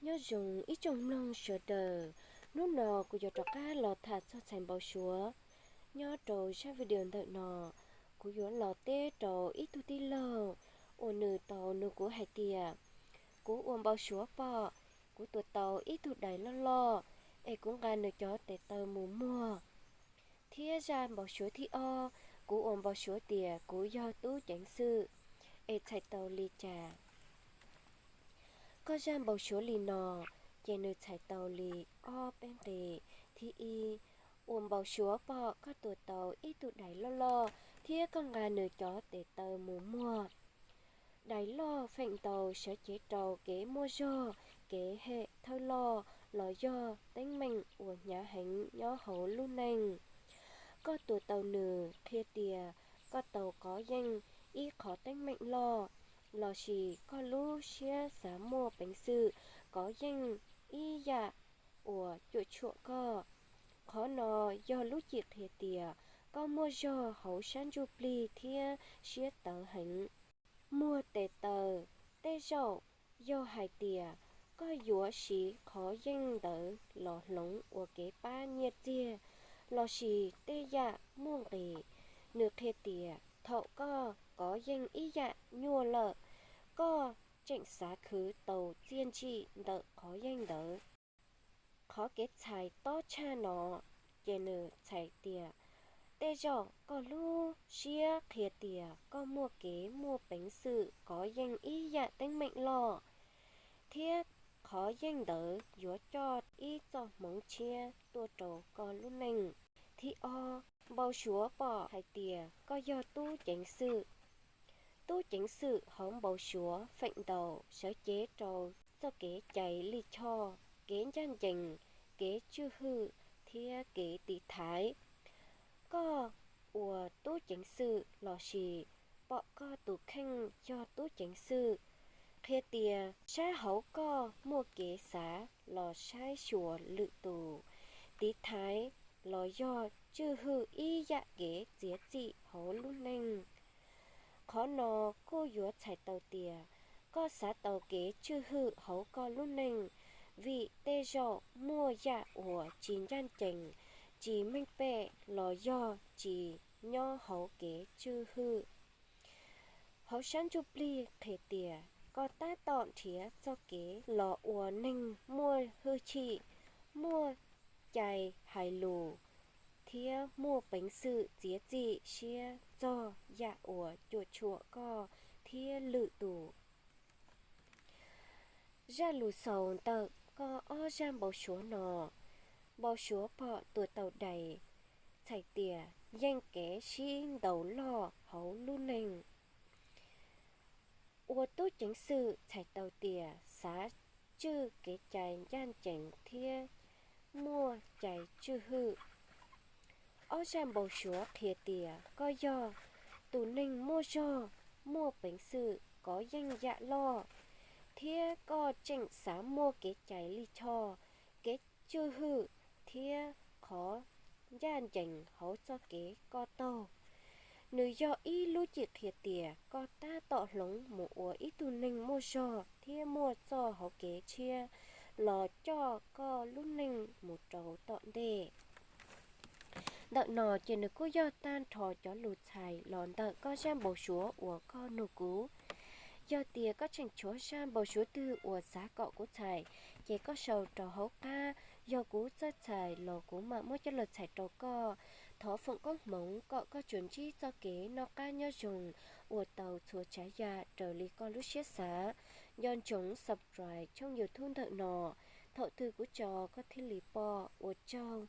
Nyob zoo ib tsoom mloog sawv daws, hnub no kuv yuav rov qab los tham txog txhais npau suav. Nyob rau zaj video ntawm no, kuv yuav los teb rau ib tug tij laug uas nws tau nug kuv hais tias, kuv ua npau suav pom kuv tua tau ib tug dais loj loj, es kuv nqa nws cov tes taw mus muag. Thiab zaj npau suav thib ob, kuv ua npau suav tias kuv yog tub ceev xwm, es txhais tau li cas? Koj zaj npau suav li no, ces nws txhais tau li ob peb nqe. Thib ib, ua npau suav pom koj tua tau ib tug dais loj loj thiab koj nqa nws cov tes taw mus muag. Dais loj feem ntau sawv cev rau kev muaj zog, kev hem thawj loj los yog teeb meem uas hnyav heev nyob hauv lub neej. Koj tua tau nws qhia tias koj tau kov yeej ib qhov teeb meem loj, lossis koj lub siab xav muaj peev xwm kov yeej ib yam uas cuam tshuam koj. Qhov no yog lub cim qhia tias koj muaj zog hauv sab ntsuj plig thiab siab tawv heev. Muag tes taw, tej zaum yog hais tias koj yuav siv qhov yeej ntawd los hloov ua kev pab nyiaj txiag, lossis tej yam muaj nqis. Nws qhia tias thaum koj kov yeej ib yam nyuaj lawm, koj tseem xav khwv tau txiaj ntsig ntawm qhov yeej ntawd. Qhov kev txhais tob tshaj no, ces nws txhais tias tej zaum koj lub siab qhia tias koj muaj kev muaj peev xwm kov yeej ib yam teeb meem loj, thiab qhov yeej ntawd yuav coj ib txoj hmoov tshiab tuaj rau koj lub neej. Thib ob, npau suav pom hais tias koj yog tub ceev xwm. Tub ceev xwm hauv npau suav feem ntau sawv cev rau txoj kev cai lij choj, kev ncaj ncees, kev tswj hwm thiab kev tiv thaiv. Koj ua tub ceev xwm lossis pom koj tus kheej yog tub ceev xwm, qhia tias sab hauv koj muaj kev xav los saib xyuas lwm tus, tiv thaiv los yog tswj hwm ib yam kev txiav txim hauv lub neej. Qhov no kuj yuav txhais tau tias koj xav tau kev tswj hwm hauv koj lub neej, vim tej zaum muaj yam uas tsis ncaj ncees, tsis meej pem los yog tsis nyob hauv kev tswj hwm. Hauv sab ntsuj plig qhia tias koj tab tom nrhiav txoj kev los ua neeg muaj hwj chim, muaj cai hais lus, thiab muaj peev xwm txiav txim siab txog yam uas cuam tshuam koj thiab lwm tus. Zaj lus xaus ntawm koj ob zaj npau suav no, npau suav pom tua tau dais txhais tias yeej kev sib ntaus loj hauv lub neej. Ua tub ceev xwm txhais tau tias xav tswj kev cai ncaj ncees thiab muaj cai tswj hwm. Ob zaj npau suav qhia tias koj yog tus neeg muaj zog, muaj peev xwm kov yeej yam loj, thiab koj tseem xav muaj kev cai lij choj, kev tswj hwm thiab qhov ncaj ncees hauv txoj kev koj taug. Nws yog ib lub cim qhia tias koj tab tom hloov mus ua ib tug neeg muaj zog thiab muaj txoj hauv kev tshiab los coj koj lub neej mus rau tom ntej. Ntawm no ces nws kuj yog tag nrho cov lus txhais los ntawm koj zaj npau suav uas koj nug kuv. Yog tias koj tseem tshuav zaj npau suav twg uas xav kom kuv txhais, ces koj sau rau hauv qab, yog kuv txawj txhais los kuv mam muab coj los txhais rau koj. Thov foom koob hmoov kom koj tsuas ntsib txoj kev noj qab nyob zoo, ua tau txhua tsav yam raws li koj lub siab xav. Nco ntsoov subscribe tshooj YouTube ntawm no, thaum twg kuv tso koj thiaj li pom. Ua tsaug.